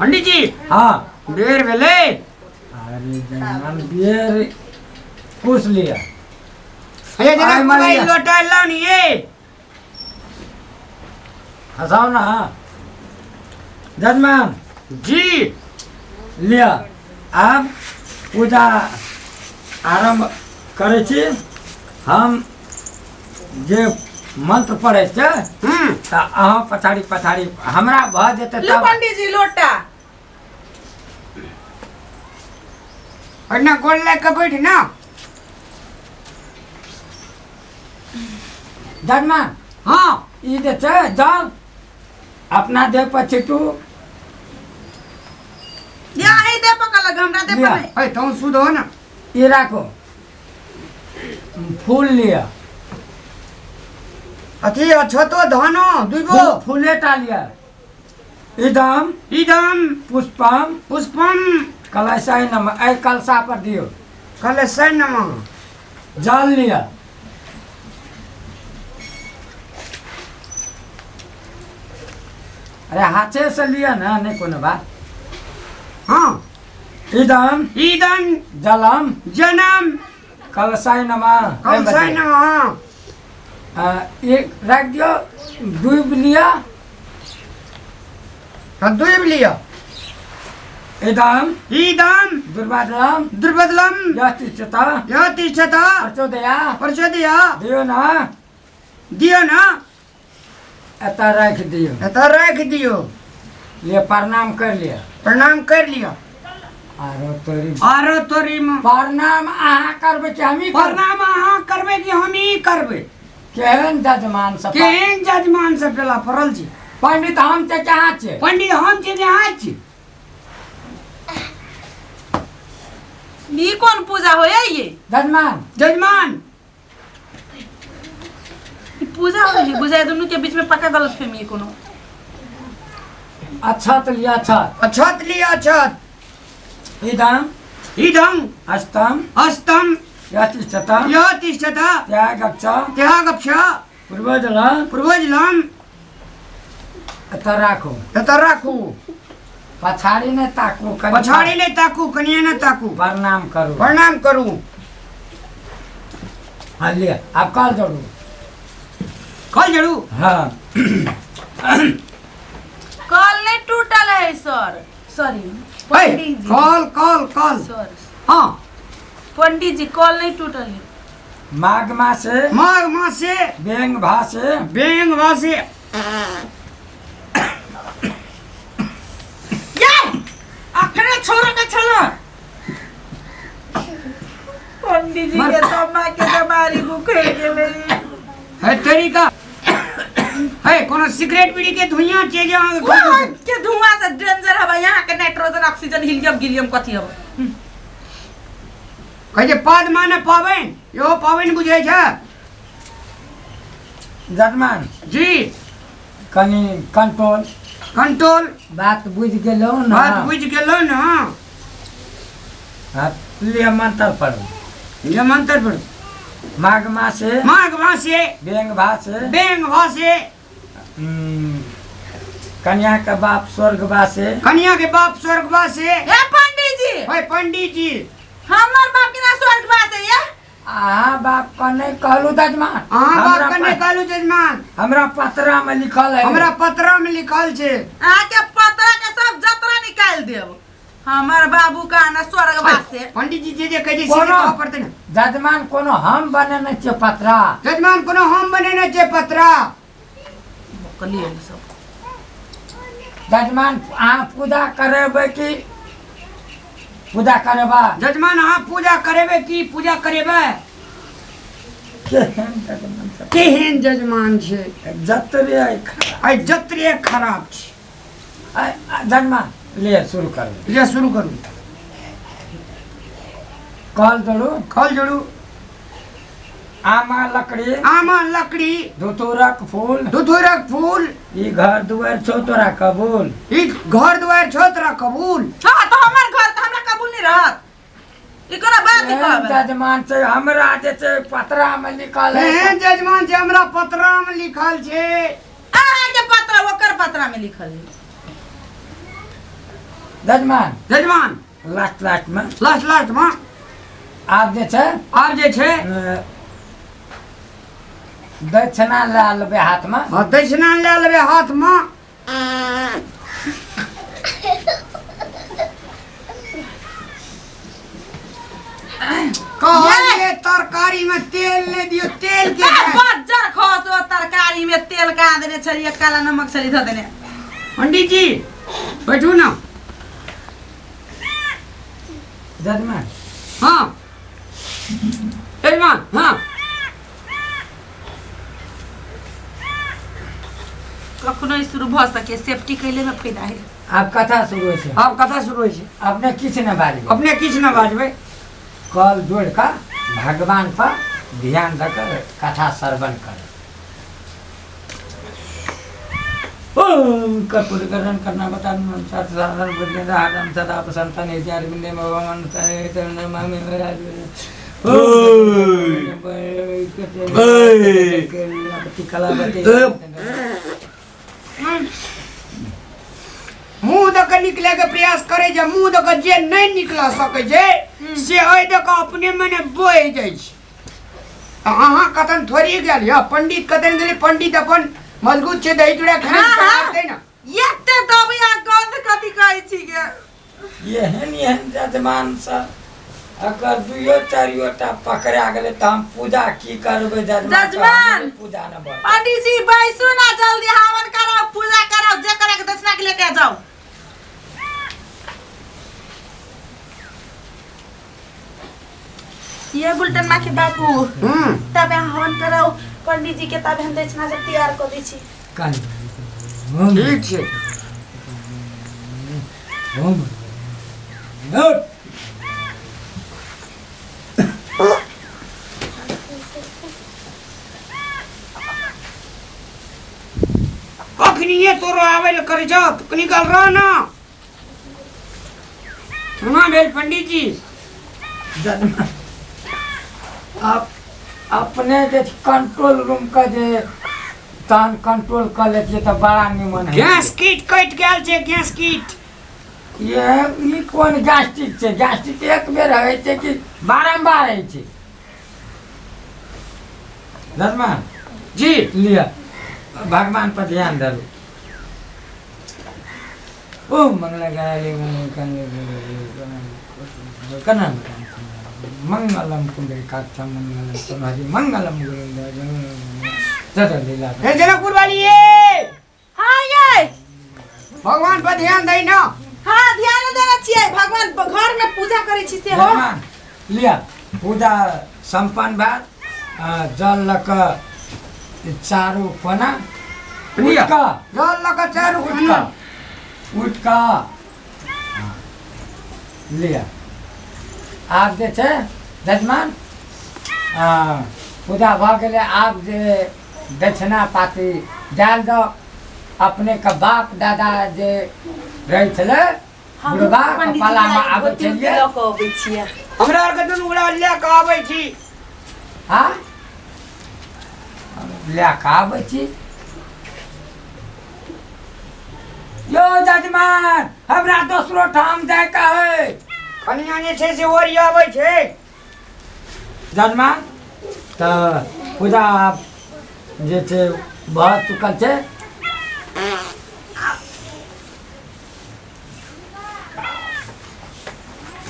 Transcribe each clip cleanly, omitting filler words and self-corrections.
पंडित जी। हाँ। बेर भेलै। अरे जजमान बेर पूछ लिया। अरे जना आइ मारिया। भाई लोटा लाओ नी ये। हंसाओ ना। जजमान जी। लिया, आब पूजा आरम्भ करै छी। हम जे मंत्र पढ़ै छै तऽ अहाँ पछाड़ी पछाड़ी हमरा भऽ जेतै लू तब। पंडित जी लोटा। एना गोल लग के बैठ ना। जजमान। हाँ। ई जे छै जल अपना देह पर छिटू। या ही दे पकड़ लग हमरा दे पर लिया। नहीं। अरे तुम शुद्ध हो ना। ई राखो, फूल लिअ। अथी अछतो धनो दुइगो। फूले टा लिअ। इदम इदम पुष्पम पुष्पम कलशाय नमः। एहि कलशा पर दियौ। कलशाय नमः। जल लिअ। अरे हाथे से लिअ ना, नहीं कोनो बात। हाँ। इदम इदम जलम जनम कलशाय नमः। कलशाय नमः। एक राख दियौ, डूबि लिअ। हाँ, डूबि लिअ। इदम इदम दुर्बादलम दुर्बदलम यः तिष्ठत यः तिष्ठत प्रचोदया प्रचोदया दियौ न। दियौ न। एतऽ राखि दियौ। एतऽ राखि दियौ। लिअ, प्रणाम कर लिअ। प्रणाम कर लिअ। आरो तोरी। आरो तोरी प्रणाम अहाँ करबै कि हमही करबै? प्रणाम अहाँ करबै कि हमही करबै? केहन जजमान सब, केहन जजमान सब पेला पड़ल छी। पंडित हम छै कि अहाँ छियै? पंडित हम छियै कि अहाँ छी? ई कोन पूजा होय ये? जजमान। जजमान। ई पूजा होय है बुझाय दुनू के बीच में पक्का गलतफहमी है कोनो। अक्षत लिअ, अक्षत। अक्षत लिअ, अक्षत। इदम इदम अस्तम अस्तम यतिष्ठत यतिष्ठत त्यागक्ष त्यागक्ष पूर्वजलम पूर्वजलम एतऽ राखू। एतऽ राखू। पछाड़ी नहि ताकू, कनि पछाड़ी नहि ताकू, कनिए नहि ताकू। प्रणाम करू। प्रणाम करू। हाँ लिअ, आब कल जोड़ू। कल जड़ू। हाँ। कल नहीं टूटल है सर, सॉरी पंडित जी। कल कल कल। सर। हाँ। पंडित जी कल नहीं टूटल है। माघ मासे माघ मासे बेंग भासे बेंग भासे ये अखने छोड़ के चलो। पंडित जी के तो माँ के तो मारी भूखे गेलै। है तरीका है कोनो सिगरेट बीड़ी के धुइयां छै जे अहाँके वाह, के धुआं से डेंजर हवा। यहाँ के नाइट्रोजन ऑक्सीजन हीलियम गिलियम कथी हवा? कहै छै पद माने पाबनि, इहो पाबनि बुझै छै। जजमान जी। कनि कंट्रोल। कंट्रोल। बात बुझि गेलहुँ ने? बात बुझि गेलहुँ ने। हाँ, लिअ मंत्र पढ़ू। लिअ मंत्र पढ़ू। माघ मासे माघ मासे बेंग भासे बेंग भासे कन्या के बाप स्वर्गवासे कन्या के बाप स्वर्गवासे। हे पंडित जी। हे पंडित जी। हमर बाप के ना स्वर्गवासे ये। अहाँ बाप के नहीं कहलू जजमान। अहाँ बाप हमरा के नहीं कहलू जजमान। हमरा पतरा में लिखल है। हमरा पतरा में लिखल छै। अहाँ के पतरा के सब जतरा निकाल देब। हमर बाबू का ना स्वर्गवासे। पंडित जी जे जे कहै छै से कोनो कहऽ पड़तै ने। जजमान कोनो हम बनेने छियै पतरा। जजमान कोनो हम बनेने छियै पतरा। कलिए सब। जजमान अहाँ पूजा करेबै कि पूजा करेबा? जजमान अहाँ पूजा करेबै कि पूजा करेबै? केहन जजमान सब? केहन जजमान छै? जतरे आइ खराब। आइ जतरे खराब छै। जजमान ले शुरू करू। ले शुरू करू। कल जोड़ू। कल जोड़ू। आमा लकड़ी आमा लकड़ी धतूरक फूल धतूरक फूल ई घर दुआर छौ तोरा कबूल। ई घर दुआर छौ तोरा कबूल। हाँ तो हमर घर तो हमरा कबूल नहीं रहत। ई कोना बात एहन कहबै? जजमान छै हमरा जे छै पतरा में लिखल है। एहन जजमान छै हमरा पतरा में लिखल छै। अहाँ के पतरा ओकर पतरा में लिखल है। जजमान। जजमान। लास्ट लास्ट में। लास्ट लास्ट में। आब जे छै, आब जे छै, दक्षिणा लए लेबै हाथ में। हाँ, दक्षिणा लए लेबै हाथ में। कहलिए तरकारी में तेल नहीं दियो, तेल के बज्जर खसो तरकारी में तेल कहाँ देने छलियै, काला नमक छली धऽ देने। पंडित जी बैठू ना। जजमान। हाँ जजमान। हाँ कखनो ई शुरू भऽ सके, सेफ्टी कैले में फायदा है। आब कथा शुरू होइ छै। आब कथा शुरू होइ छै। अपने किछु नहि बाजबै। अपने किछु नहि बाजबै। कल जोड़ि कऽ भगवान पर ध्यान दऽ कऽ कथा श्रवण कर। ओम कर्पूर करण करना बता सदा संतान मुँह दऽ कऽ निकले के प्रयास करे छै, मुँह दऽ कऽ जे नहि निकल सकै छै से एहि दऽ कऽ अपने मने बहि जाइ छै। अहाँ कतन थोड़ी गेल यऽ, पंडित कतन गेलै? पंडित अपन मजबूत छै, दही चूड़ा खाना हाँ। ना। एते दबिया गंध कथी कहै छी गे? एहन एहन जजमान सब अगर दुइयो चारियो टा पकड़ा गेलै तऽ हम पूजा की करबै जजमान? जजमान! पूजा न भऽ पंडित जी बैसू ना, जल्दी हवन कराओ, पूजा कराओ, जे करे के दक्षिणा के लेके जाओ। ये गुलटन माँ के बाबू, तबे अहाँ हवन कराओ पंडित जी के, तबे हम दक्षिणा सब तैयार कऽ दै छी। काली। ठीक छै। ओम। कखनिए तोरो आबै लए करै छौ, कनी काल रह ना। केना भेल पंडित जी? जजमान, आप अपने जे कंट्रोल रूम के जे तहन कंट्रोल कऽ लेतियै तऽ बड़ा निमन है। गैस किट कटि गेल छै, गैस किट। ये ई कोन गैस्ट्रिक छै? गैस्ट्रिक एक बेर होइ छै कि बारम्बार होइ छै? जजमान जी। लिअ, भगवान पर ध्यान धरू। ओम मंगलकाली कना मंगलम कुंडलिकाक्षम मंगलम तुम्हारी मंगलम गुरु लीला। हे जनकपुर वाली ये। हाँ ये। भगवान पर ध्यान दै ना। हाँ, ध्यान देने छियै, भगवान घर में पूजा करै छी से हो। भगवान लिअ, पूजा सम्पन्न भेल। जल लऽ कऽ चारू कोना लिअ। उठि कऽ जल लऽ कऽ चारू उठि कोना। कऽ, उठि कऽ, हँ, लिअ। आब जे छै जजमान, पूजा भऽ गेलै। आब जे दक्षिणा पाती डालि दऽ। अपनेके बाप दादा जे रहै छलै बुढ़बा कपालामे आबै छलियै। लऽ कऽ अबै छियै। हमरा आरके दुनू गोरा लए कऽ आबै छी। हाँ, लए कऽ आबै छी। यौ जजमान, हमरा दोसरो ठाम जायके है। कनिया जे छै से ओरियाबै छै। जजमान, तऽ पूजा जे छै भऽ चुकल छै।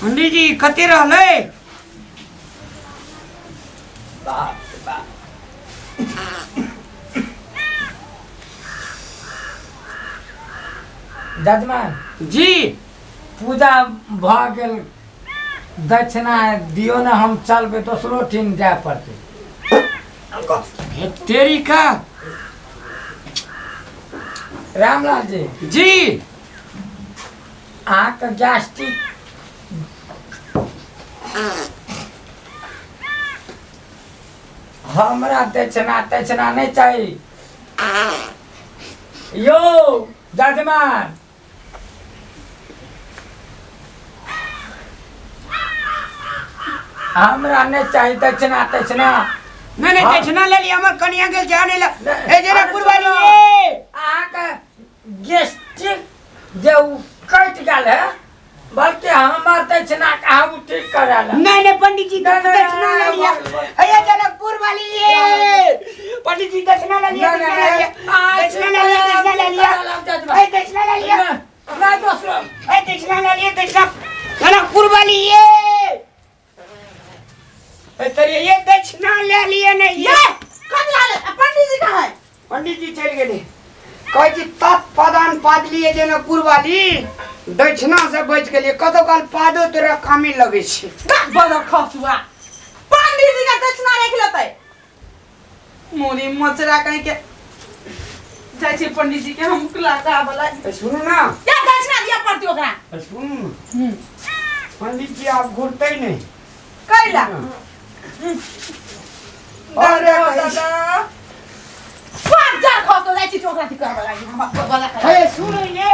पंडित जी कते रहलै? बाप रे बाप। जजमान जी। पूजा भऽ गेल, दक्षिणा दियौ ने, हम चलबै, दोसरो ठाम जाय पड़तै। तेरी का। रामलाल जी। जी। अहाँके गैस्ट्रिक हमरा दक्षिणा तक्षिणा नहि चाही यौ जजमान। हमरा नहि चाही दक्षिणा तक्षिणा। नहि नहि। हाँ। दक्षिणा ले लिअ, हमर कनिया गेल छै आनै लए। नहि, ए जनकपुर अरे वाली ये। अहाँके गैस्ट्रिक जे ओ कटि गेल है। बल्कि हमर दक्षिणा कहाँ उ ठीक करा ला। नहीं नहीं पंडित जी नहीं, नहीं, दक्षिणा ले नहीं, लिया। बोल, बोल। अरे जनकपुर वाली ये पंडित जी दक्षिणा ले लिया। नहीं, दक्षिणा ले नहीं, लिया। नहीं, दक्षिणा ले लिया, दक्षिणा ले लिया। अरे दक्षिणा ले लिया। नहीं दोस्तों। अरे दक्षिणा ले लिया, दक्षिणा जनकपुर वाली ये। अरे तेरे ये दक्षिणा ले लिए नहीं ये। कब लाले पंडित जी कहाँ है? पंडित जी चलि गेलै। कहै छी तत् पदान पाद लिए जनकपुर वाली, दक्षिणा से बचि गेलियै। कतौ काल पादो तोरा कामे लगै छै। बदर खसुआ, पंडित जी का दक्षिणा राखि लेतै। मोरी मचरा कहीं के जाइ छै पंडित जी के हम लागा वाला। ए, सुनू ना। या दक्षिणा दिया पड़ती ओकरा। ए, सुनू, पंडित जी आब घुरतै नहि। कैला? अरे दादा पाँच हजार खसो जाइ छी ओकरा की करबा लागी हम बला। हे सुनू ये।